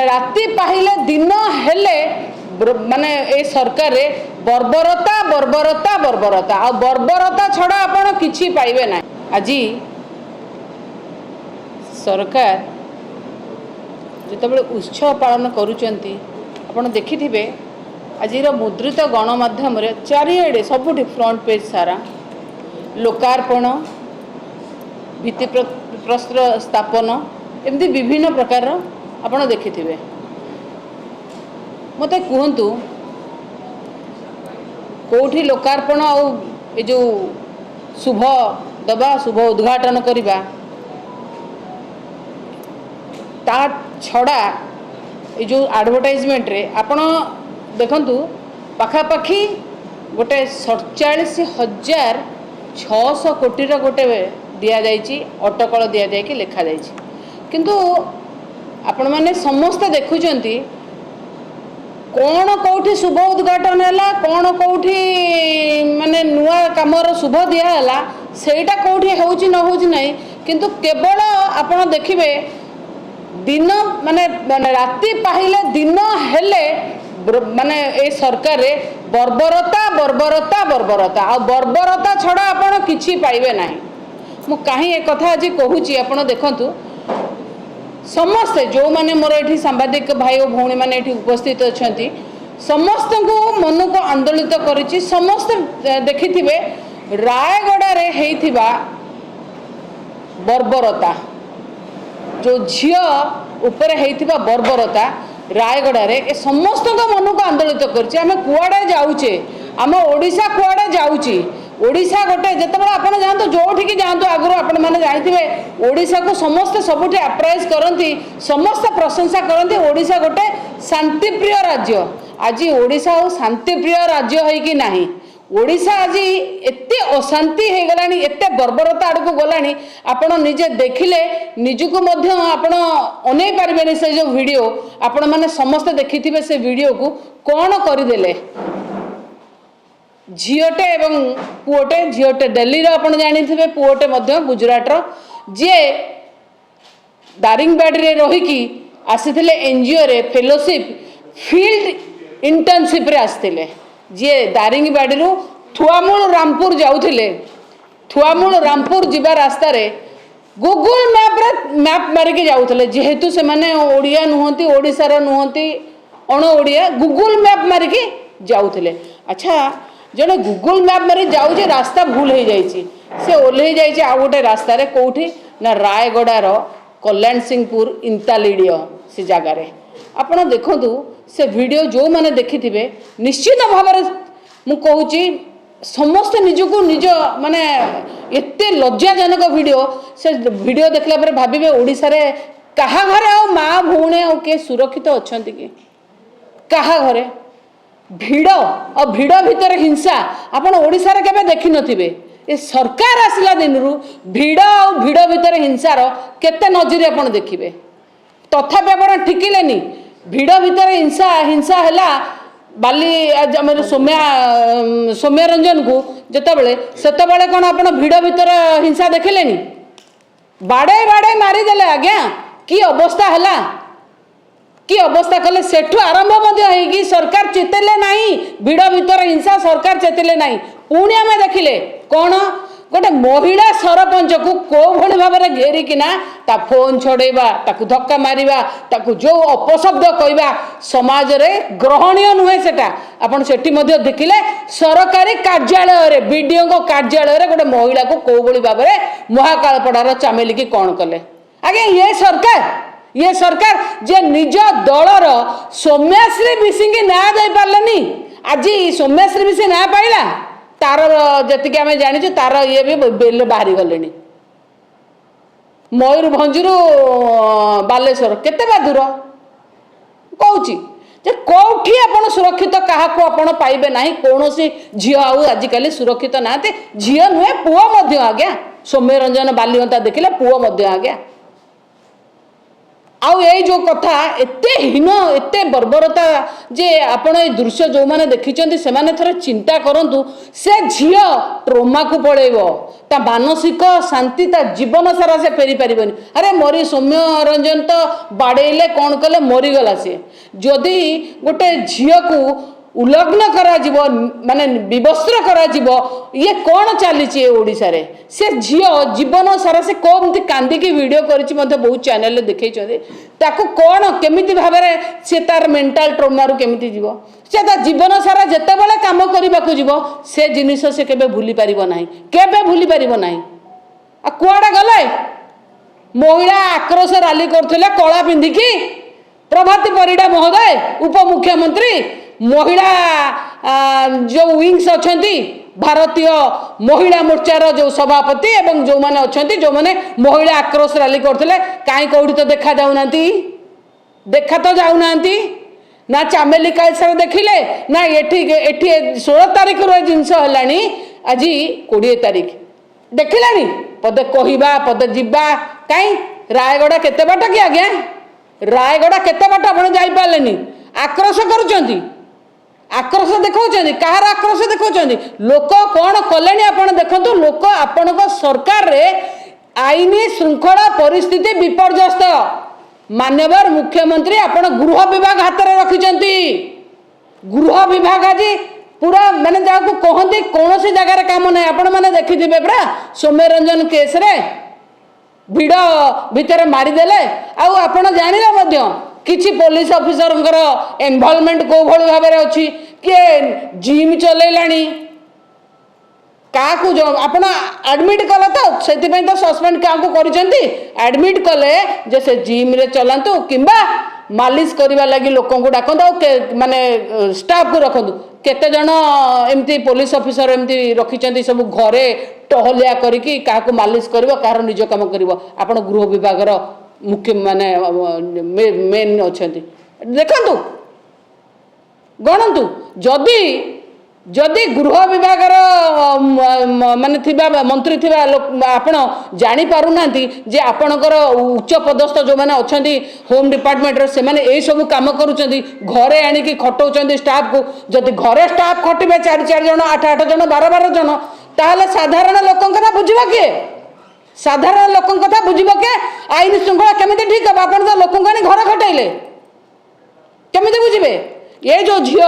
ରାତି ପାହିଲେ, ଦିନ ହେଲେ ମାନେ ଏ ସରକାରରେ ବର୍ବରତା, ବର୍ବରତା, ବର୍ବରତା ଆଉ ବର୍ବରତା ଛଡ଼ା ଆପଣ କିଛି ପାଇବେ ନାହିଁ। ଆଜି ସରକାର ଯେତେବେଳେ ଉତ୍ସବ ପାଳନ କରୁଛନ୍ତି, ଆପଣ ଦେଖିଥିବେ ଆଜିର ମୁଦ୍ରିତ ଗଣମାଧ୍ୟମରେ ଚାରିଆଡ଼େ ସବୁଠି ଫ୍ରଣ୍ଟ ପେଜ୍ ସାରା ଲୋକାର୍ପଣ, ଭିତ୍ତିପ୍ରସ୍ତର ସ୍ଥାପନ, ଏମିତି ବିଭିନ୍ନ ପ୍ରକାରର ଆପଣ ଦେଖିଥିବେ। ମୋତେ କୁହନ୍ତୁ, କେଉଁଠି ଲୋକାର୍ପଣ ଆଉ ଏ ଯେଉଁ ଶୁଭ ଦେବା, ଶୁଭ ଉଦ୍ଘାଟନ କରିବା, ତା ଛଡ଼ା ଏ ଯେଉଁ ଆଡ଼ଭର୍ଟାଇଜମେଣ୍ଟରେ ଆପଣ ଦେଖନ୍ତୁ, ପାଖାପାଖି ଗୋଟେ 47,600 କୋଟିର ଗୋଟେ ଦିଆଯାଇଛି, ଅଟକଳ ଦିଆଯାଇକି ଲେଖାଯାଇଛି। କିନ୍ତୁ ଆପଣମାନେ ସମସ୍ତେ ଦେଖୁଛନ୍ତି କ'ଣ କେଉଁଠି ଶୁଭ ଉଦ୍ଘାଟନ ହେଲା, କ'ଣ କେଉଁଠି ମାନେ ନୂଆ କାମର ଶୁଭ ଦିଆହେଲା, ସେଇଟା କେଉଁଠି ହେଉଛି ନ ହେଉଛି ନାହିଁ। କିନ୍ତୁ କେବଳ ଆପଣ ଦେଖିବେ ଦିନ ମାନେ ମାନେ ରାତି ପାହିଲେ, ଦିନ ହେଲେ ମାନେ ଏ ସରକାରରେ ବର୍ବରତା, ବର୍ବରତା, ବର୍ବରତା ଆଉ ବର୍ବରତା ଛଡ଼ା ଆପଣ କିଛି ପାଇବେ ନାହିଁ। ମୁଁ କାହିଁ ଏ କଥା ଆଜି କହୁଛି, ଆପଣ ଦେଖନ୍ତୁ। ସମସ୍ତେ ଯେଉଁମାନେ ମୋର ଏଠି ସାମ୍ବାଦିକ ଭାଇ ଓ ଭଉଣୀମାନେ ଏଠି ଉପସ୍ଥିତ ଅଛନ୍ତି, ସମସ୍ତଙ୍କୁ ମନକୁ ଆନ୍ଦୋଳିତ କରିଛି। ସମସ୍ତେ ଦେଖିଥିବେ ରାୟଗଡ଼ାରେ ହେଇଥିବା ବର୍ବରତା, ଯେଉଁ ଝିଅ ଉପରେ ହେଇଥିବା ବର୍ବରତା ରାୟଗଡ଼ାରେ, ଏ ସମସ୍ତଙ୍କ ମନକୁ ଆନ୍ଦୋଳିତ କରିଛି। ଆମେ କୁଆଡ଼େ ଯାଉଛେ? ଆମ ଓଡ଼ିଶା କୁଆଡ଼େ ଯାଉଛି? ଓଡ଼ିଶା ଗୋଟେ, ଯେତେବେଳେ ଆପଣ ଯାଆନ୍ତୁ, ଯେଉଁଠିକି ଯାଆନ୍ତୁ, ଆଗରୁ ଆପଣମାନେ ଜାଣିଥିବେ ଓଡ଼ିଶାକୁ ସମସ୍ତେ ସବୁଠି ଆପ୍ରାଇଜ୍ କରନ୍ତି, ସମସ୍ତେ ପ୍ରଶଂସା କରନ୍ତି, ଓଡ଼ିଶା ଗୋଟେ ଶାନ୍ତିପ୍ରିୟ ରାଜ୍ୟ। ଆଜି ଓଡ଼ିଶା ଆଉ ଶାନ୍ତିପ୍ରିୟ ରାଜ୍ୟ ହେଇକି ନାହିଁ। ଓଡ଼ିଶା ଆଜି ଏତେ ଅଶାନ୍ତି ହେଇଗଲାଣି, ଏତେ ବର୍ବରତା ଆଡ଼କୁ ଗଲାଣି, ଆପଣ ନିଜେ ଦେଖିଲେ ନିଜକୁ ମଧ୍ୟ ଆପଣ ଅନେଇ ପାରିବେନି। ସେ ଯେଉଁ ଭିଡ଼ିଓ ଆପଣମାନେ ସମସ୍ତେ ଦେଖିଥିବେ, ସେ ଭିଡ଼ିଓକୁ କ'ଣ କରିଦେଲେ ଝିଅଟେ ଏବଂ ପୁଅଟେ। ଝିଅଟେ ଦିଲ୍ଲୀର ଆପଣ ଜାଣିଥିବେ, ପୁଅଟେ ମଧ୍ୟ ଗୁଜୁରାଟର, ଯିଏ ଦାରିଙ୍ଗବାଡ଼ିରେ ରହିକି ଆସିଥିଲେ, ଏନ୍ଜିଓରେ ଫେଲୋସିପ୍ ଫିଲ୍ଡ ଇଣ୍ଟର୍ନସିପ୍ରେ ଆସିଥିଲେ, ଯିଏ ଦାରିଙ୍ଗବାଡ଼ିରୁ ଥୁଆମୂଳ ରାମପୁର ଯାଉଥିଲେ। ଥୁଆମୂଳ ରାମପୁର ଯିବା ରାସ୍ତାରେ ଗୁଗୁଲ ମ୍ୟାପ୍ରେ ମ୍ୟାପ୍ ମାରିକି ଯାଉଥିଲେ। ଯେହେତୁ ସେମାନେ ଓଡ଼ିଆ ନୁହନ୍ତି, ଓଡ଼ିଶାର ନୁହନ୍ତି, ଅଣ ଓଡ଼ିଆ, ଗୁଗୁଲ ମ୍ୟାପ୍ ମାରିକି ଯାଉଥିଲେ। ଆଚ୍ଛା, ଜଣେ ଗୁଗୁଲ ମ୍ୟାପ୍ ମାରି ଯାଉଛି, ରାସ୍ତା ଭୁଲ ହେଇଯାଇଛି, ସେ ଓହ୍ଲେଇ ଯାଇଛି ଆଉ ଗୋଟେ ରାସ୍ତାରେ। କେଉଁଠି ନା ରାୟଗଡ଼ାର କଲ୍ୟାଣ ସିଂହପୁର ଇନ୍ତାଲିଡ଼ିଅ ସେ ଜାଗାରେ। ଆପଣ ଦେଖନ୍ତୁ ସେ ଭିଡ଼ିଓ, ଯେଉଁମାନେ ଦେଖିଥିବେ, ନିଶ୍ଚିତ ଭାବରେ ମୁଁ କହୁଛି, ସମସ୍ତେ ନିଜକୁ ନିଜ ମାନେ ଏତେ ଲଜ୍ଜାଜନକ ଭିଡ଼ିଓ। ସେ ଭିଡ଼ିଓ ଦେଖିଲା ପରେ ଭାବିବେ, ଓଡ଼ିଶାରେ କାହା ଘରେ ଆଉ ମା ଭଉଣୀ ଆଉ କିଏ ସୁରକ୍ଷିତ ଅଛନ୍ତି କି? କାହା ଘରେ ଭିଡ଼ ଆଉ ଭିଡ଼ ଭିତରେ ହିଂସା ଆପଣ ଓଡ଼ିଶାରେ କେବେ ଦେଖିନଥିବେ। ଏ ସରକାର ଆସିଲା ଦିନରୁ ଭିଡ଼ ଆଉ ଭିଡ଼ ଭିତରେ ହିଂସାର କେତେ ନଜିର ଆପଣ ଦେଖିବେ। ତଥାପି ଆପଣ ଠିକିଲେନି। ଭିଡ଼ ଭିତରେ ହିଂସା ହିଂସା ହେଲା ବାଲି ଆମର ସୌମ୍ୟ ରଞ୍ଜନକୁ ଯେତେବେଳେ, ସେତେବେଳେ କ'ଣ ଆପଣ ଭିଡ଼ ଭିତରେ ହିଂସା ଦେଖିଲେନି? ବାଡ଼େଇ ବାଡ଼େଇ ମାରିଦେଲେ ଆଜ୍ଞା। କି ଅବସ୍ଥା ହେଲା, କି ଅବସ୍ଥା କଲେ! ସେଠୁ ଆରମ୍ଭ ମଧ୍ୟ ହେଇକି ସରକାର ଚେତିଲେ ନାହିଁ। ଭିଡ଼ ଭିତରେ ହିଂସା, ସରକାର ଚେତିଲେ ନାହିଁ। ପୁଣି ଆମେ ଦେଖିଲେ କ'ଣ, ଗୋଟେ ମହିଳା ସରପଞ୍ଚକୁ କୋଉ ଭଳି ଭାବରେ ଘେରିକିନା ତା ଫୋନ୍ ଛଡ଼େଇବା, ତାକୁ ଧକ୍କା ମାରିବା, ତାକୁ ଯେଉଁ ଅପଶବ୍ଦ କହିବା, ସମାଜରେ ଗ୍ରହଣୀୟ ନୁହେଁ ସେଟା। ଆପଣ ସେଠି ମଧ୍ୟ ଦେଖିଲେ, ସରକାରୀ କାର୍ଯ୍ୟାଳୟରେ, ବିଡ଼ିଓଙ୍କ କାର୍ଯ୍ୟାଳୟରେ ଗୋଟେ ମହିଳାକୁ କୋଉ ଭଳି ଭାବରେ ମହାକାଳପଡ଼ାର ଚାମେଲିକି କ'ଣ କଲେ ଆଜ୍ଞା। ଇଏ ସରକାର, ଇଏ ସରକାର ଯେ ନିଜ ଦଳର ସୌମ୍ୟାଶ୍ରୀ ବିଶିଙ୍କି ନ୍ୟାୟ ଦେଇପାରିଲେନି, ଆଜି ସୌମ୍ୟାଶ୍ରୀ ବିଶି ନ୍ୟାୟ ପାଇଲା? ତାର ଯେତିକି ଆମେ ଜାଣିଛୁ, ତାର ଇଏ ବି ବେଲ ବାହାରି ଗଲେଣି। ମୟୂରଭଞ୍ଜରୁ ବାଲେଶ୍ୱର କେତେ ବା ଦୂର? କହୁଛି ଯେ କୋଉଠି ଆପଣ ସୁରକ୍ଷିତ କାହାକୁ ଆପଣ ପାଇବେ ନାହିଁ। କୌଣସି ଝିଅ ଆଉ ଆଜିକାଲି ସୁରକ୍ଷିତ ନାହାନ୍ତି। ଝିଅ ନୁହେଁ, ପୁଅ ମଧ୍ୟ ଆଜ୍ଞା। ସୌମ୍ୟରଞ୍ଜନ ବାଲିଅନ୍ତା ଦେଖିଲେ, ପୁଅ ମଧ୍ୟ ଆଜ୍ଞା। ଆଉ ଏଇ ଯେଉଁ କଥା ଏତେ ହୀନ, ଏତେ ବର୍ବରତା ଯେ ଆପଣ ଏ ଦୃଶ୍ୟ ଯେଉଁମାନେ ଦେଖିଛନ୍ତି, ସେମାନେ ଥରେ ଚିନ୍ତା କରନ୍ତୁ। ସେ ଝିଅ ଟ୍ରୋମାକୁ ପଳେଇବ, ତା ମାନସିକ ଶାନ୍ତି ତା ଜୀବନ ସାରା ସେ ଫେରି ପାରିବନି। ଆରେ ମରି ସୌମ୍ୟ ରଞ୍ଜନ ତ ବାଡ଼େଇଲେ, କ'ଣ କଲେ, ମରିଗଲା ସିଏ। ଯଦି ଗୋଟେ ଝିଅକୁ ଉଲଗ୍ନ କରାଯିବ, ମାନେ ବିବସ୍ତ୍ର କରାଯିବ, ଇଏ କ'ଣ ଚାଲିଛି ଏ ଓଡ଼ିଶାରେ? ସେ ଝିଅ ଜୀବନ ସାରା ସେ କେମିତି କାନ୍ଦିକି ଭିଡ଼ିଓ କରିଛି ମଧ୍ୟ ବହୁତ ଚ୍ୟାନେଲରେ ଦେଖେଇଛନ୍ତି। ତାକୁ କ'ଣ କେମିତି ଭାବରେ ସେ ତାର ମେଣ୍ଟାଲ ଟ୍ରୋମାରୁ କେମିତି ଯିବ? ସେ ତା ଜୀବନ ସାରା ଯେତେବେଳେ କାମ କରିବାକୁ ଯିବ, ସେ ଜିନିଷ ସେ କେବେ ଭୁଲି ପାରିବ ନାହିଁ, କେବେ ଭୁଲି ପାରିବ ନାହିଁ। ଆଉ କୁଆଡ଼େ ଗଲେ ମହିଳା ଆକ୍ରୋଶ ରାଲି କରୁଥିଲେ କଳା ପିନ୍ଧିକି? ପ୍ରଭାତୀ ପରିଡ଼ା ମହୋଦୟ, ଉପମୁଖ୍ୟମନ୍ତ୍ରୀ, ମହିଳା ଯେଉଁ ୱିଙ୍ଗସ୍ ଅଛନ୍ତି, ଭାରତୀୟ ମହିଳା ମୋର୍ଚ୍ଚାର ଯେଉଁ ସଭାପତି ଏବଂ ଯେଉଁମାନେ ଅଛନ୍ତି, ଯେଉଁମାନେ ମହିଳା ଆକ୍ରୋଶ ରାଲି କରୁଥିଲେ, କାହିଁ କେଉଁଠି ତ ଦେଖା ଯାଉନାହାନ୍ତି, ଦେଖା ତ ଯାଉନାହାନ୍ତି। ନା ଚାମେଲି କାଲସାରେ ଦେଖିଲେ, ନା ଏଠି। ଏଠି 16 ତାରିଖରୁ ଏ ଜିନିଷ ହେଲାଣି, ଆଜି 20 ତାରିଖ। ଦେଖିଲାଣି ପଦେ କହିବା, ପଦେ ଯିବା କାହିଁ? ରାୟଗଡ଼ା କେତେ ବାଟ କି ଆଜ୍ଞା? ରାୟଗଡ଼ା କେତେ ବାଟ? ଆପଣ ଯାଇପାରିଲେନି। ଆକ୍ରୋଶ କରୁଛନ୍ତି, ଆକ୍ରୋଶ ଦେଖାଉଛନ୍ତି। କାହାର ଆକ୍ରୋଶ ଦେଖାଉଛନ୍ତି? ଲୋକ କ'ଣ କଲେଣି ଆପଣ ଦେଖନ୍ତୁ। ଲୋକ ଆପଣଙ୍କ ସରକାରରେ ଆଇନ ଶୃଙ୍ଖଳା ପରିସ୍ଥିତି ବିପର୍ଯ୍ୟସ୍ତ। ମାନ୍ୟବର ମୁଖ୍ୟମନ୍ତ୍ରୀ, ଆପଣ ଗୃହ ବିଭାଗ ହାତରେ ରଖିଛନ୍ତି। ଗୃହ ବିଭାଗ ଆଜି ପୁରା ମାନେ ଯାହାକୁ କହନ୍ତି କୌଣସି ଜାଗାରେ କାମ ନାହିଁ। ଆପଣମାନେ ଦେଖିଥିବେ ପରା, ସୌମ୍ୟରଞ୍ଜନ କେସ୍ରେ ଭିଡ଼ ଭିତରେ ମାରିଦେଲେ। ଆଉ ଆପଣ ଜାଣିଲେ ମଧ୍ୟ କିଛି ପୋଲିସ ଅଫିସରଙ୍କର ଇନଭଲଭମେଣ୍ଟ କୋଉ ଭଳି ଭାବରେ ଅଛି। କିଏ ଜିମ୍ ଚଲେଇଲାଣି କାହାକୁ ଆପଣ ଆଡମିଟ୍ କଲେ ତ, ସେଥିପାଇଁ ତ ସସ୍ପେଣ୍ଡ କାହାକୁ କରିଛନ୍ତି। ଆଡମିଟ୍ କଲେ ଯେ ସେ ଜିମ୍ରେ ଚଲାନ୍ତୁ କିମ୍ବା ମାଲିସ କରିବା ଲାଗି ଲୋକଙ୍କୁ ଡାକନ୍ତୁ, ଆଉ ମାନେ ଷ୍ଟାଫ୍କୁ ରଖନ୍ତୁ। କେତେ ଜଣ ଏମିତି ପୋଲିସ ଅଫିସର ଏମିତି ରଖିଛନ୍ତି ସବୁ ଘରେ ଟହଲିଆ କରିକି, କାହାକୁ ମାଲିସ କରିବ, କାହାର ନିଜ କାମ କରିବ? ଆପଣ ଗୃହ ବିଭାଗର ମୁଖ୍ୟ ମାନେ ମେନ୍ ଅଛନ୍ତି। ଦେଖନ୍ତୁ, ଗଣନ୍ତୁ। ଯଦି ଯଦି ଗୃହ ବିଭାଗର ମାନେ ଥିବା ମନ୍ତ୍ରୀ ଥିବା ଲୋକ ଆପଣ ଜାଣିପାରୁନାହାନ୍ତି ଯେ ଆପଣଙ୍କର ଉଚ୍ଚ ପଦସ୍ଥ ଯେଉଁମାନେ ଅଛନ୍ତି ହୋମ୍ ଡିପାର୍ଟମେଣ୍ଟର, ସେମାନେ ଏଇସବୁ କାମ କରୁଛନ୍ତି, ଘରେ ଆଣିକି ଖଟଉଛନ୍ତି ଷ୍ଟାଫକୁ। ଯଦି ଘରେ ଷ୍ଟାଫ୍ ଖଟିବେ ଚାରି ଚାରି ଜଣ, ଆଠ ଆଠ ଜଣ, ବାର ବାର ଜଣ, ତାହେଲେ ସାଧାରଣ ଲୋକଙ୍କ କଥା ବୁଝିବ କିଏ? ସାଧାରଣ ଲୋକଙ୍କ କଥା ବୁଝିବ କିଏ? ଆଇନ ଶୃଙ୍ଖଳା କେମିତି ଠିକ୍ ହେବ? ଆପଣ ତ ଲୋକଙ୍କୁ ଆଣି ଘରେ ଖଟେଇଲେ, କେମିତି ବୁଝିବେ? ଏ ଯେଉଁ ଝିଅ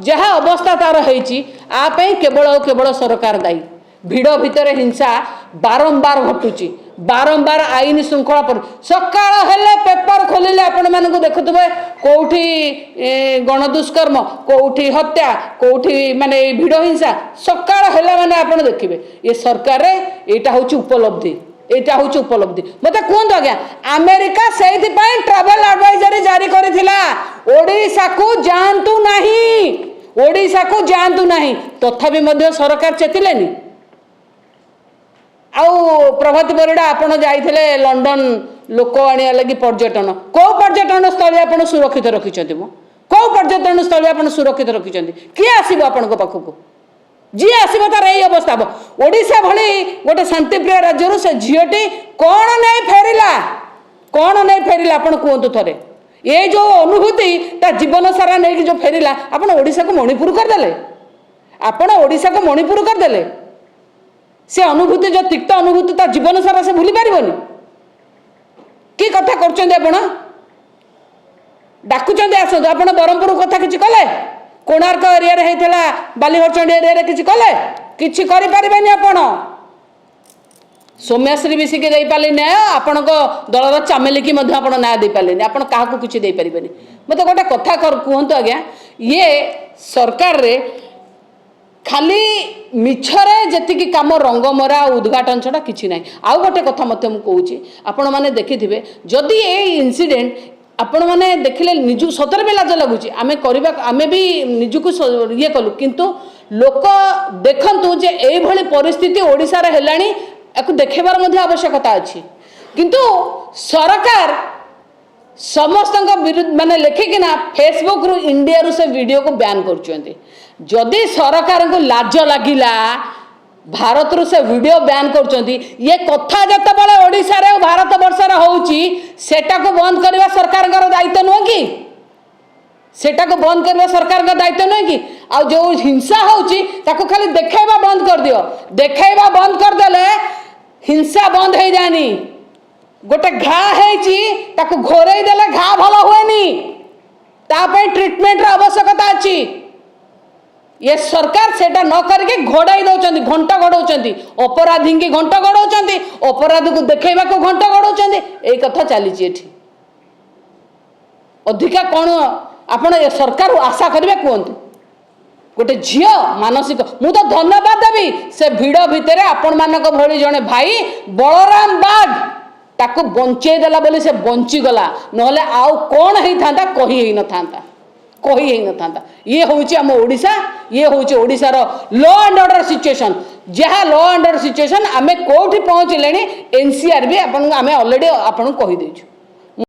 ଯାହା ଅବସ୍ଥା ତାର ହେଇଛି, ଆ ପାଇଁ କେବଳ ଆଉ କେବଳ ସରକାର ଦାୟୀ। ଭିଡ଼ ଭିତରେ ହିଂସା ବାରମ୍ବାର ଘଟୁଛି, ବାରମ୍ବାର ଆଇନ ଶୃଙ୍ଖଳା ପରେ। ସକାଳ ହେଲେ ପେପର ଖୋଲିଲେ ଆପଣମାନଙ୍କୁ ଦେଖୁଥିବେ, କୋଉଠି ଗଣଦୁଷ୍କର୍ମ, କୋଉଠି ହତ୍ୟା, କୋଉଠି ମାନେ ଏଇ ଭିଡ଼ ହିଂସା। ସକାଳ ହେଲା ମାନେ ଆପଣ ଦେଖିବେ। ଏ ସରକାରରେ ଏଇଟା ହେଉଛି ଉପଲବ୍ଧି, ଏଇଟା ହେଉଛି ଉପଲବ୍ଧି। ମୋତେ କୁହନ୍ତୁ ଆଜ୍ଞା, ଆମେରିକା ସେଇଥିପାଇଁ ଟ୍ରାଭେଲ ଆଡଭାଇଜରୀ ଜାରି କରିଥିଲା, ଓଡ଼ିଶାକୁ ଯାଆନ୍ତୁ ନାହିଁ, ଓଡ଼ିଶାକୁ ଯାଆନ୍ତୁ ନାହିଁ। ତଥାପି ମଧ୍ୟ ସରକାର ଚେତିଲେନି। ଆଉ ପ୍ରଭାତୀ ପରିଡ଼ା, ଆପଣ ଯାଇଥିଲେ ଲଣ୍ଡନ ଲୋକ ଆଣିବା ଲାଗି ପର୍ଯ୍ୟଟନ। କୋଉ ପର୍ଯ୍ୟଟନ ସ୍ଥଳୀ ଆପଣ ସୁରକ୍ଷିତ ରଖିଛନ୍ତି ମ? କୋଉ ପର୍ଯ୍ୟଟନ ସ୍ଥଳୀ ଆପଣ ସୁରକ୍ଷିତ ରଖିଛନ୍ତି? କିଏ ଆସିବ ଆପଣଙ୍କ ପାଖକୁ? ଯିଏ ଆସିବ ତାର ଏଇ ଅବସ୍ଥା ହବ। ଓଡ଼ିଶା ଭଳି ଗୋଟେ ଶାନ୍ତିପ୍ରିୟ ରାଜ୍ୟରୁ ସେ ଝିଅଟି କ'ଣ ନେଇ ଫେରିଲା? କ'ଣ ନେଇ ଫେରିଲା ଆପଣ କୁହନ୍ତୁ ଥରେ। ଏ ଯୋଉ ଅନୁଭୂତି ତା ଜୀବନ ସାରା ନେଇକି ଯୋଉ ଫେରିଲା, ଆପଣ ଓଡ଼ିଶାକୁ ମଣିପୁର କରିଦେଲେ। ଆପଣ ଓଡ଼ିଶାକୁ ମଣିପୁର କରିଦେଲେ। ସେ ଅନୁଭୂତି, ଯୋଉ ତିକ୍ତ ଅନୁଭୂତି, ତା ଜୀବନ ସାରା ସେ ଭୁଲି ପାରିବନି। କି କଥା କରୁଛନ୍ତି ଆପଣ? ଡାକୁଛନ୍ତି ଆସନ୍ତୁ। ଆପଣ ବ୍ରହ୍ମପୁର କଥା କିଛି କଲେ? କୋଣାର୍କ ଏରିଆରେ ହେଇଥିଲା, ବାଲିହରଚଣ୍ଡୀ ଏରିଆରେ କିଛି କଲେ? କିଛି କରିପାରିବେନି ଆପଣ। ସୌମ୍ୟାଶ୍ରୀ ବିଶିକି ଦେଇପାରିଲେ ନ୍ୟାୟ, ଆପଣଙ୍କ ଦଳର ଚାମେଲିକି ମଧ୍ୟ ଆପଣ ନ୍ୟାୟ ଦେଇପାରିଲେନି। ଆପଣ କାହାକୁ କିଛି ଦେଇପାରିବେନି। ମୋତେ ଗୋଟେ କଥା କୁହନ୍ତୁ ଆଜ୍ଞା, ଇଏ ସରକାରରେ ଖାଲି ମିଛରେ ଯେତିକି କାମ, ରଙ୍ଗମରା ଆଉ ଉଦ୍ଘାଟନ ଛଡ଼ା କିଛି ନାହିଁ। ଆଉ ଗୋଟେ କଥା ମଧ୍ୟ ମୁଁ କହୁଛି, ଆପଣମାନେ ଦେଖିଥିବେ, ଯଦି ଏଇ ଇନସିଡେଣ୍ଟ ଆପଣମାନେ ଦେଖିଲେ ନିଜକୁ ସତରେ ବି ଲାଜ ଲାଗୁଛି। ଆମେ କରିବା, ଆମେ ବି ନିଜକୁ ଇଏ କଲୁ, କିନ୍ତୁ ଲୋକ ଦେଖନ୍ତୁ ଯେ ଏଇଭଳି ପରିସ୍ଥିତି ଓଡ଼ିଶାରେ ହେଲାଣି, ୟାକୁ ଦେଖେଇବାର ମଧ୍ୟ ଆବଶ୍ୟକତା ଅଛି। କିନ୍ତୁ ସରକାର ସମସ୍ତଙ୍କ ବିରୁଦ୍ଧ ମାନେ ଲେଖିକିନା ଫେସବୁକରୁ, ଇଣ୍ଡିଆରୁ ସେ ଭିଡ଼ିଓକୁ ବ୍ୟାନ୍ କରୁଛନ୍ତି। ଯଦି ସରକାରଙ୍କୁ ଲାଜ ଲାଗିଲା, ଭାରତରୁ ସେ ଭିଡ଼ିଓ ବ୍ୟାନ୍ କରୁଛନ୍ତି। ଇଏ କଥା ଯେତେବେଳେ ଓଡ଼ିଶାରେ ଆଉ ଭାରତ ବର୍ଷରେ ହେଉଛି, ସେଟାକୁ ବନ୍ଦ କରିବା ସରକାରଙ୍କର ଦାୟିତ୍ୱ ନୁହଁ କି? ସେଟାକୁ ବନ୍ଦ କରିବା ସରକାରଙ୍କ ଦାୟିତ୍ୱ ନୁହେଁ କି? ଆଉ ଯେଉଁ ହିଂସା ହେଉଛି, ତାକୁ ଖାଲି ଦେଖାଇବା ବନ୍ଦ କରିଦିଅ। ଦେଖାଇବା ବନ୍ଦ କରିଦେଲେ ହିଂସା ବନ୍ଦ ହେଇଯାଏନି। ଗୋଟେ ଘା ହେଇଛି, ତାକୁ ଘୋରେଇ ଦେଲେ ଘା ଭଲ ହୁଏନି। ତା ପାଇଁ ଟ୍ରିଟମେଣ୍ଟର ଆବଶ୍ୟକତା ଅଛି। ଏ ସରକାର ସେଟା ନ କରିକି ଘୋଡ଼ାଇ ଦେଉଛନ୍ତି, ଘଣ୍ଟ ଘୋଡ଼ଉଛନ୍ତି। ଅପରାଧୀଙ୍କି ଘଣ୍ଟ ଘୋଡ଼ଉଛନ୍ତି, ଅପରାଧକୁ ଦେଖେଇବାକୁ ଘଣ୍ଟ ଘୋଡ଼ଉଛନ୍ତି। ଏଇ କଥା ଚାଲିଛି ଏଠି। ଅଧିକା କ'ଣ ଆପଣ ଏ ସରକାର ଆଶା କରିବେ, କୁହନ୍ତୁ? ଗୋଟେ ଝିଅ ମାନସିକ, ମୁଁ ତ ଧନ୍ୟବାଦ ଦେବି, ସେ ଭିଡ଼ ଭିତରେ ଆପଣମାନଙ୍କ ଭଳି ଜଣେ ଭାଇ ବଳରାମ ବାଗ ତାକୁ ବଞ୍ଚେଇ ଦେଲା ବୋଲି ସେ ବଞ୍ଚିଗଲା। ନହେଲେ ଆଉ କ'ଣ ହେଇଥାନ୍ତା କହି ହେଇନଥାନ୍ତା, କହି ହେଇନଥାନ୍ତା। ଇଏ ହେଉଛି ଆମ ଓଡ଼ିଶା, ଇଏ ହେଉଛି ଓଡ଼ିଶାର ଲ ଆଣ୍ଡ ଅର୍ଡ଼ର ସିଚୁଏସନ୍। ଯାହା ଲ ଆଣ୍ଡ ଅର୍ଡ଼ର ସିଚୁଏସନ୍, ଆମେ କେଉଁଠି ପହଞ୍ଚିଲେଣି, ଏନ୍ସିଆର୍ ବି ଆପଣଙ୍କୁ ଆମେ ଅଲରେଡ଼ି ଆପଣଙ୍କୁ କହିଦେଇଛୁ।